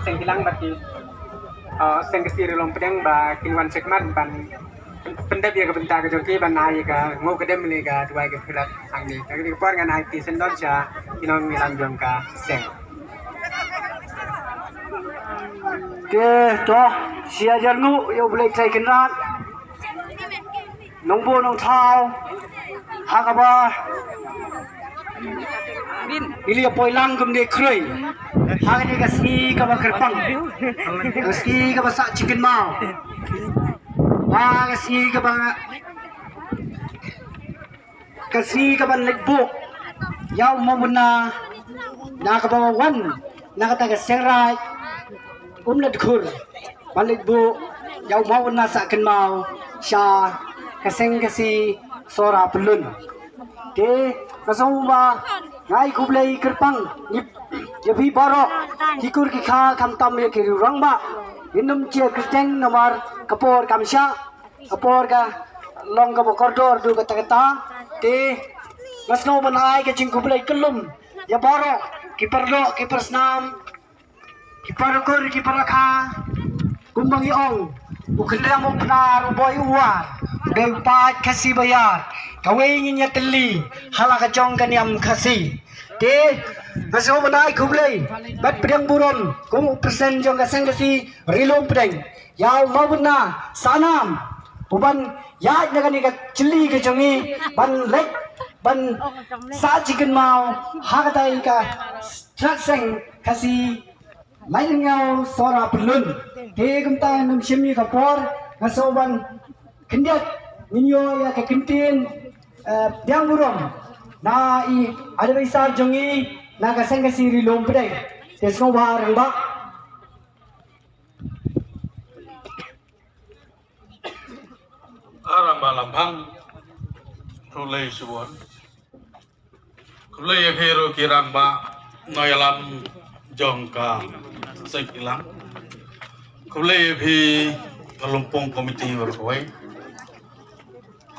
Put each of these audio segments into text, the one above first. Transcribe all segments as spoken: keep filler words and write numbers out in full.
Seng Kilang bad ki, uh, Seng Khasi Ri Lum Pdeng ba kin wan shakmat ban pyndep ïa ka bynta ka jong ki ban ai ïa ka nguh ka dem ne ka duwai ka khyllat hangne. Ka kane ka por ngan ai ki sendon sha ki nongïalam jong ka seng. Te to, sha jar nguh ïa U Blei Trai Kynrad. Nongbuh nongthaw ha kaba ngi la poi lang kum dei khrui ha kane ka sngi kaba kyrpang, ka sngi kaba sah jingkynmaw, ba ka sngi kaba, ka sngi kaban leit buh ïa u mawbynna na kaba wan na kata ka Seng Raij Umladkhur ban leit buh ïa u mawbynna sah kynmaw sha ka Seng Khasi Sohra Pyllun. Te nga sngewbha nga ai khublei kyrpang ïa phi baroh ki kur ki kha, khamtam ïa ki rangbah. Ngin ym jia kyrteng namar ka por kam shah, ka por ka long kaba kordor duh katta katta. Te nga sngewbha ban ai ka jingkhublei kyllum ïa baroh ki paralok ki parasnam, ki parakur ki parakha. Kumba ngi ong, u khyndiat u Pnar, u Boi u War, u dei u paid Khasi ba ïar, kawei ngin ïa tylli ha la ka jong ka niam Khasi. Te nga sngewbha ban ai khublei bad pdiang burom kum u president jong ka Seng Khasi Ri Lum Pdeng ïa u mawbynna Sahnam, uban ïaid na kane ka jylli ka jong ngi ban leit ban sah jingkynmaw ha katei ka Trak Seng Khasi Laitlynngew Sohra Pyllun. Te kumta ngam shim ïa ka por, nga sngewbha ban khyndiat ngin ïoh ïa ka kyntien, eh, pdiang burom na i advisor jong ngi na ka Seng Khasi Ri Lum Pdeng. Te sngewbha rangbah. Rangbah Lamphang, khublei shibun. Khublei ïa phi ruh ki rangbah nongïalam jong ka Seng Kilang. Khublei ïa phi ka Lympung Committee baroh kawei.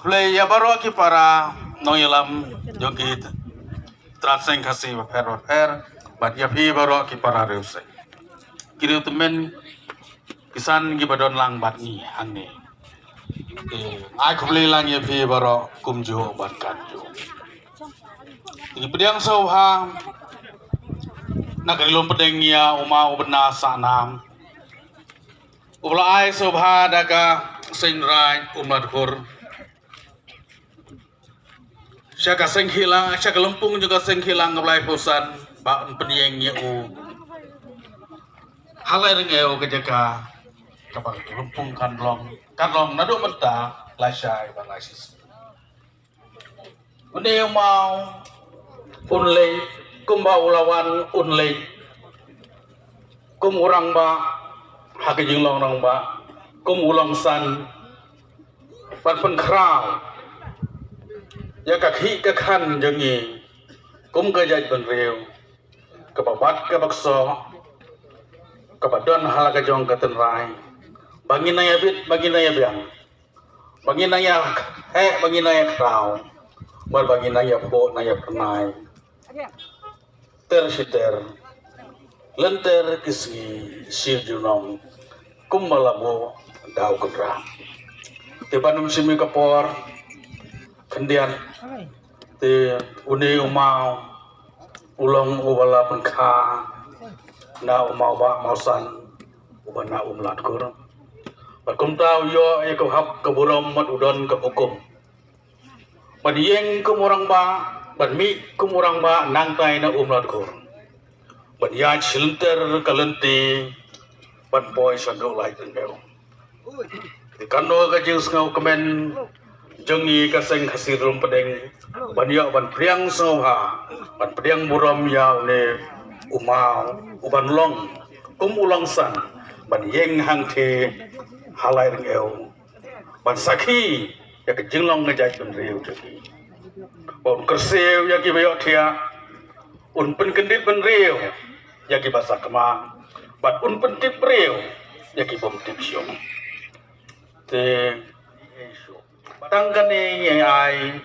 Khublei ïa baroh ki para nongïalam jong ki trak seng Khasi bapher bapher, bad ïa phi baroh ki para riewseng. Ki riew tymmen ki san kiba don lang bad ngi hangne. Te ai khublei lang ïa phi baroh kumjuh bad kamjuh. Ngi pdiang sngewbha na ka Ri Lum Pdeng ïa u maw u bynna Sahnam, uba la ai sngewbha da ka Seng Raij Umladkhur sha ka Seng Kilang, sha ka lympung jong ka Seng Kilang kaba laiphew san, ba un pynïeng ïa u ha Laitryngeu, ka jaka kaba lympung kan long, kan long naduh mynta lashai ba lashai. Une u maw un leit kumba u la wan, un leit kum u rangbah ha ka jinglong rangbah, kum u longsan, ban pynkhraw ïa ka khih ka khan jong ngi kum ka jaitbynriew, kaba bat kaba ksoh, kaba don ha la ka jong ka tynrai, ba ngin nang ïa bit, ba ngin nang ïa biang, ba ngin nang ïa heh, ba ngin nang ïa khraw, bad ba ngin nang ïa phuh, nang ïa pynai ter shi ter, lynter ki sngi shi junom, kumba la buh da u Kynrad. Te ban ym shim ïa ka por khyndiat, te une u maw u long uba la pynkha na u mawbah mawsan uba na Umladkhur. Bad kumta u ïoh ïa ka hap ka burom bad u don ka hukum ban ïeng kum u rangbah, ban mih kum u rangbah nangtai na Umladkhur, ban ïaid shi lynter ka lynti, ban poi sha Laitlyngeu. Te kano ka jingsngewkmen jong ngi ka Seng Khasi Ri Lum Pdeng, ban ïoh ban pdiang sngewbha, ban pdiang burom ïa une u maw uban long kum u longsan, ban ïeng hangthie ha Laitlyngeu, ban sakhi ïa ka jinglong ka jaitbynriew jong ngi, ba un kyrsiew ïa kiba ïohthiah, un pynkyndit bynriew ïa kiba sakma, bad un pyntip briew ïa ki bym tip shong. Te tang kane ngi ai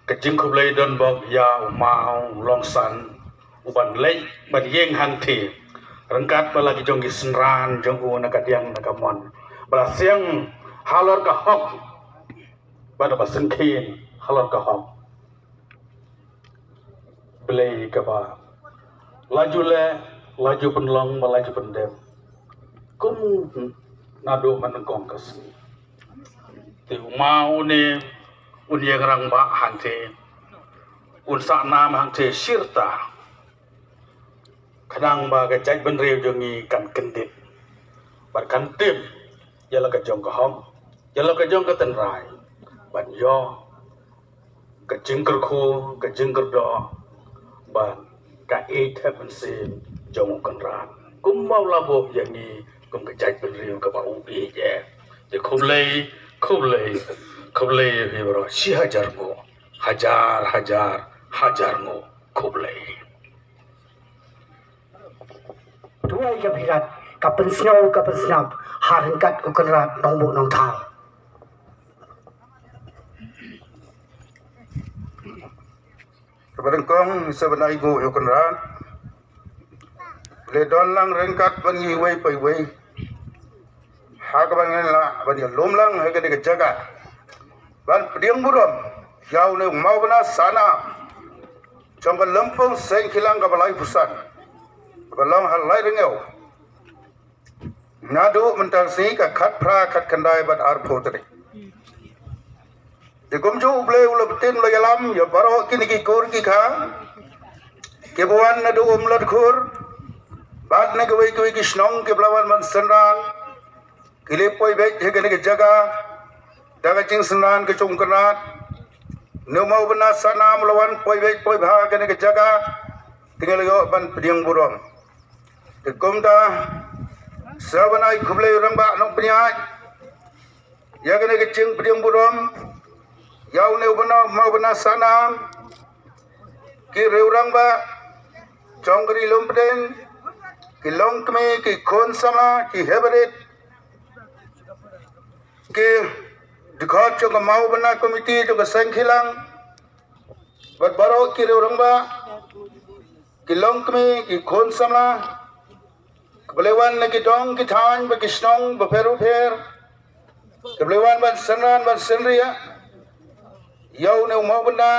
ka jingkhublei donbok ïa u maw u longsan uban leit ban ïeng hangthie ryngkat bad la ki jong ki synran jong u na ka diang na ka mon, ba la siang halor ka hok bad ba syngkien halor ka hok. Blei kaba la ju leh, la ju pynlong bad la ju pyndem, kum naduh mynnyngkong ka sngi. Te u maw une un ïeng rangbah hangte, un sah nam hangte shirta, khnang ba ka jaitbynriew jong ngi kan kyndit bad kan tip ïa la ka jong ka hok, ïa la ka jong ka tynrai, ban ïoh ka jingkyrkhu, ka jingkyrdoh bad ka ïeit thep mynsiem jong u Kynrad, kumba u la buh ïa ngi kum ka jaitbynriew kaba u ïeit eh. Te khublei, khublei, khublei ïa phi baroh shi hajar nguh, hajar hajar hajar nguh, khublei. Duwai ka birat, ka pynsngew ka pynsnap ha ryngkat u Kynrad Nongbuh Nongthaw. Kaba nyngkong sa ban ai nguh ïa u Kynrad, le don lang ryngkat bad ngi iwei pa iwei ha kaba ngin lah ban ïalum lang ha kane ka jaka ban pdiang burom ïa une u mawbynna sah nam jong ka lympung Seng Khilang kaba laiphew san, kaba long ha Laitngew. Naduh mynta ka sngi ka khatphra, khatkhyndai bad arphew tarik. Te kumjuh U Blei u la btin, u la ïalam ïa baroh kine ki kur ki kha kiba wan naduh Umladkhur bad na kiwei kiwei ki shnong kiba la wan ban synran, ki la poi beit ha kane ka jaka da ka jingsynran ka jong u Kynrad. Une u mawbynna sah nam u la wan poi beit poi bha ha kane ka jaka, te ngi la ïoh ban pdiang burom. Te kumta sa ban ai khublei u Rangbah Nongpynïaid ïa kane ka jingpdiang burom ïa une u bynna, mawbynna sah nam, ki riew rangbah jong ka ri Lumpdeng, ki longkmie, ki khun samla, ki heh barit, ki dkhot jong ka mawbynna komiti jong ka Seng Khilang bad baroh ki riew rangbah, ki longkmie, ki khun samla kiba la wan na ki dong ki thaiñ bad ki shnong bapher bapher, kiba la wan ban synran ban synriah ïa une u mawbynna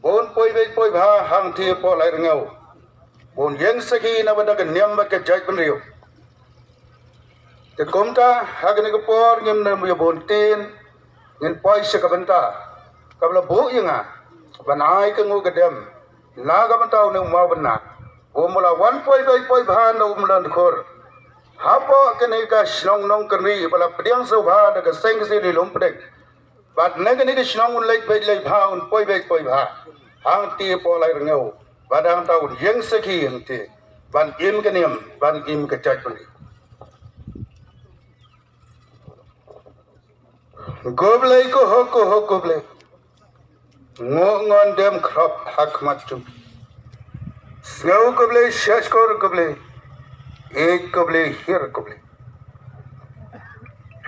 ba un poi beit poi bha hangtei hapoh Laitngew, ba un ïeng sakhi na ka bynta ka niam bad ka jaitbynriew. Te kumta ha kane ka por ngim nym ïa bun ktien, ngin poi sha ka bynta kaba la buh ïa nga ban ai ka nguh ka dem na ka bynta une u mawbynna, ba un la wan poi beit poi bha na Umladkhur, hapoh kane ka shnong Nongkynrih ba la pdiang sngewbha da ka Seng Ksiew Ri Lumpdeng. Bad na kane ka shnong un leit beit leit bha, un poi beit poi bha hangtei hapoh Laitngew, bad hangta un ïeng sakhi hangtei ban im ka niam, ban im ka jaitbynriew. Ko Blei, ko hok, ko hok, ko Blei. Nguh ngon dem khrop ha khmat jong phi. Sngew ko Blei, shah shkor ko Blei. Ïeit ko Blei, hiar ko Blei.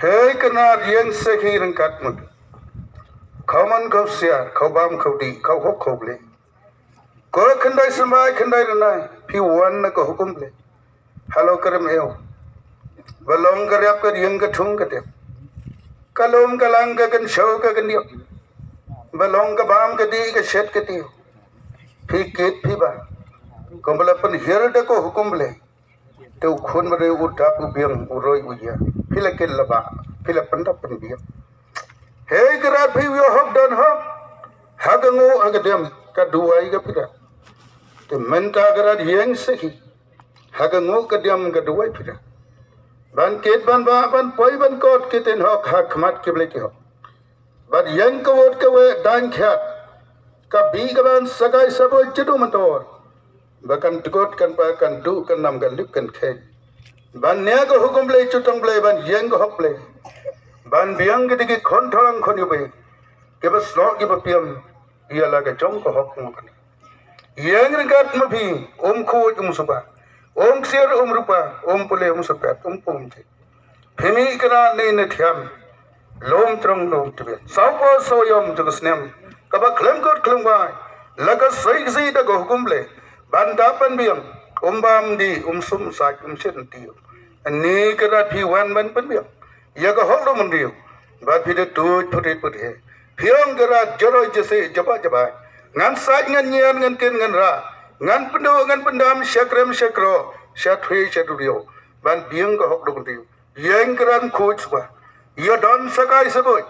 Hei Kynrad, ïeng sakhi ryngkat ma phi. Khawmon khawsiar, khawbam khawdih, khawhok khawblei. Ko khyndai symbai khyndai rynai, phi wan na ka hukum Blei. Halor ka rymmiaw ba long ka riap ka dieng ka thung ka tep, ka lum ka lang ka kynshew ka kyndiap, ba long ka bam ka dih ka shet ka tiew, phi kit phi bam. Kumba la pynhiar da ka hukum Blei, te u khun briew u dap u biang, u roi u ïa, phi la kit la bah, phi la pyndap pynbiang. Hei Kynrad, phi u ïoh hok don hok ha ka nguh ha ka dem, ka duwai ka phi da. Te mynta Kynrad, ïeng sakhi ha ka nguh ka dem, ka duwai phi da, ban kit ban bah, ban poi ban kot ki ktien hok ha khmat ki Blei ki hok. Bad ïeng ka wut ka weh dang khiat, ka bih ka ban, sa kai sa boi, jadu myntor, ba kan dkut kan bah, kan duh kan nam, kan lip kan kheiñ. Ban nia ka hukum Blei, jutang Blei, ban ïeng ka hok Blei, ban biang ki dei ki khun tholang khun ïubei, kiba snoh kiba piam ïa la ka jong ka hok. Ïeng ryngkat ma phi, um khuid um suba, um ksiar um rupa, um pule um sapet, um pum um jik. Phi mih Kynrad ne ne thiam, lum trong lum tbit, saw por saw ïom jong ka snem, kaba khlem kot khlem wai, la ka soi ksih da ka hukum Blei, ban dap ban biang, Um bam dih, um sum sait, um shet nti. Ani ka rat phi wan ban pynbiang ïa ka hok lum bynriew. Bad phi da tuid putrit puthe. Phi ong ka rat jaroi jase jaba jaba. Ngan sait ngan ñian ngan kin ngan rah. Ngan pynduh ngan pyndam sha krem sha kro. Sha thwe sha duriaw. Ban biang ka hok lum bynriew. Ïeng ka ran khuid swa. Ïa don sa kai sa buit.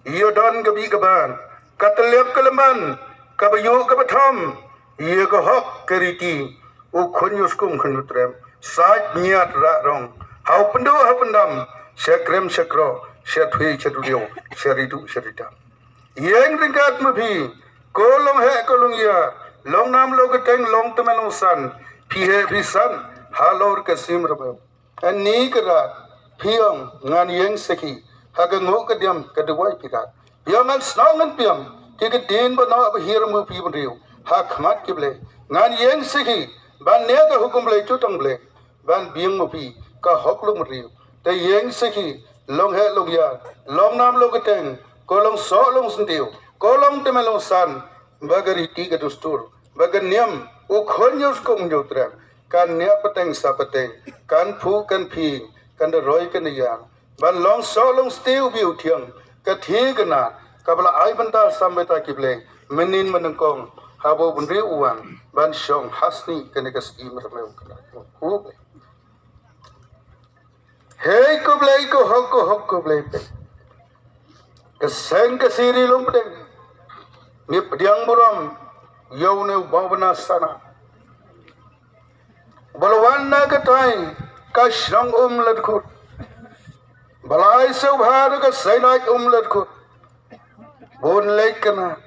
Ïa don ka bih ka ban. Ka tliap ka lemban. Ka ba ïuh ka ba tham. Ïa ka hok ka riti. U khun ïu skum khun ïu trem. Sait ñiat rah rong. Hau pynduh hau pyndam. Sha krem sha kro. Sha thwe sha duriaw. Sha riduh sha ridam. Ïeng ryngkat ma phi. Ko long heh ko long ïa. Long nam lo ka teng long tymmen long san. Phi heh phi san. Halor ka sim rmew. Ani ka rat, phi ong ngan ïeng sakhi, ha ka nguh ka diam ka duwai phi rat. Phi ong ngan snoh ngan piam, ki ka dien ba noh ba hiar mu phi bynriew, ha khmat ki Blei. Ngan ïeng sakhi, ban nia ka hukum Blei jutang Blei, ban biang mu phi, ka hok lum bynriew. Te ïeng sakhi, long heh long ïar, long nam long ka teng, ko long soh long syntiew, ko long tymmen long san, ba ka riti ka dustur, ba ka niam, u khun ïu skum ïu trem, kan nia pateng sa pateng, kan phuh kan phi, kan da roi kan da ïar. Ban long soh long syntiew bad u thiang, ka thie ka na, ka ba la ai bynta sam bynta ki Blei, mynnin mynnyngkong, haba u bynriew u wan, ban shong ha snieh kane ka siem rmew ka na. Khublei. Hei khublei ko hok ko hok khublei phi. Ka seng ka siri lum pdeng. Ngi pdiang burom ïa une u Bau Bna Sana. Ba la wan na ka tai ka shnong Um Ladkhut. Ba la ai sngewbha da ka seng lait Um Ladkhut. Bun leit ka na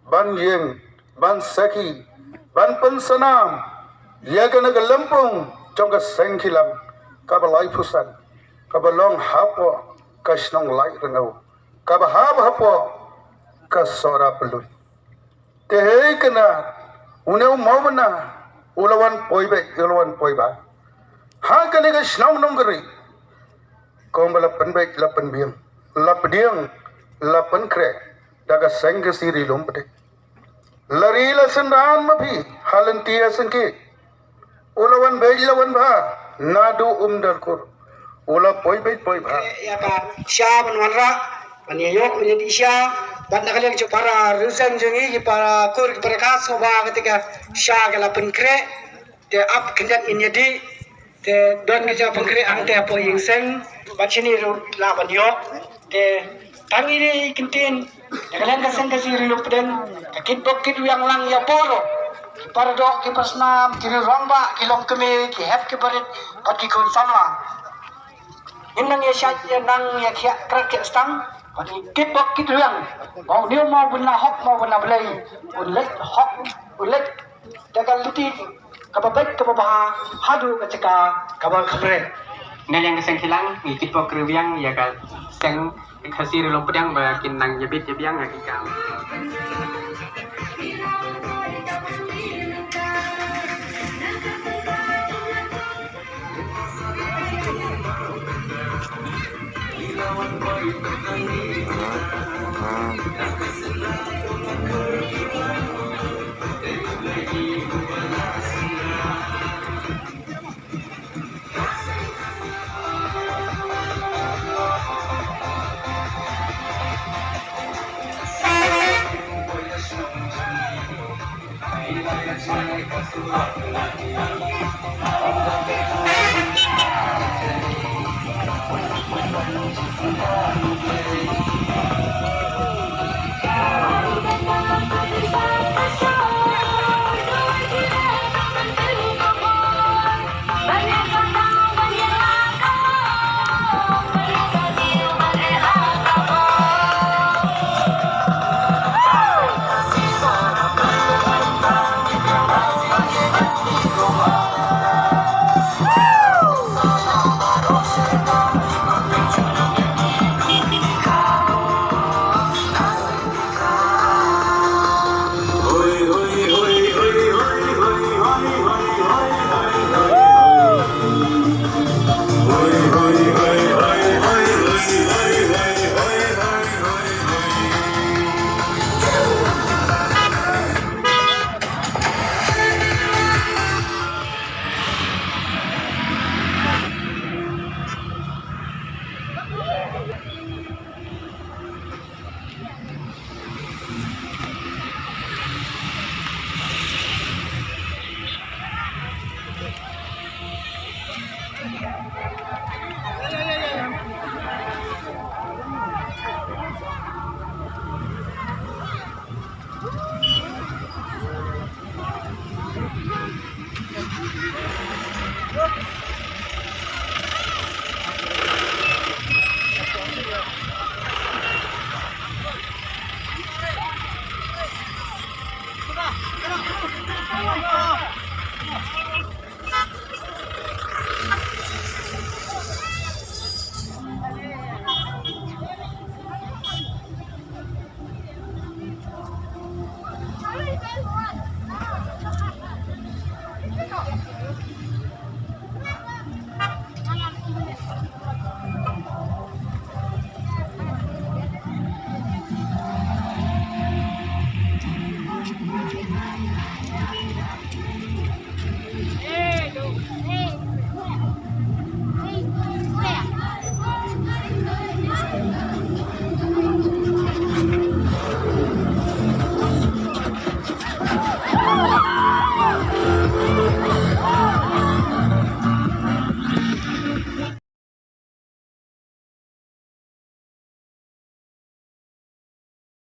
ban ïeng, ban sakhi, ban pynsnam ïa kane ka lympung jong ka seng kilang, ka ba laiphew san, ka ba long hapoh ka shnong Laitrangew, ka ba hap hapoh ka Sohra Pyllun. Te hei ka na, une u Mawbynna u la wan poi beit, u la wan poi bha ha kane ka shnong Nongkyrïh. Kumba la pynbeit, la pynbiang, la pdiang, la pynkhreh da ka seng ka siri lum pdeng. La ri la synran ma phi ha lynti ha syngkien. U la wan beit la wan bha naduh Um Darkur. U la poi beit poi bha. Ïa ka sha ban wanrah ban ïa ïoh ban ïa dih sha. Bad na ka liang jong para rynsan jong ngi, ki para kur, ki para khas, sngewbha kata ka sha ka la pynkhreh. Te ap khyndiat ngin ïa dih. Te don ka jingpynkhreh hangta hapoh ïing seng. Bad shini ruh lah ban ïoh. Te tang ine i kyntien. Ïa ka liang ka seng ka siri lum pdeng, ka kitbok kitwiang lang ïa bor. Ki paradoh ki parasnam, ki riew rangbah, ki longkmie, ki hep ki barit bad ki khun samla. Ngin nang ïa shait ïa nang ïa khiah krat khiah stang. Bad ngi kitbok kitwiang ba une u Mawbynna hok, Mawbynna Blei, un leit hok, un leit da ka lynti kaba beit kaba bha haduh ka jaka kaba khamreh. Na liang ka seng kilang ngi kitbok kitwiang ïa ka seng Khasi Ri Lum Pdeng ba kin nang ïa bit ïa biang ïa ki kam.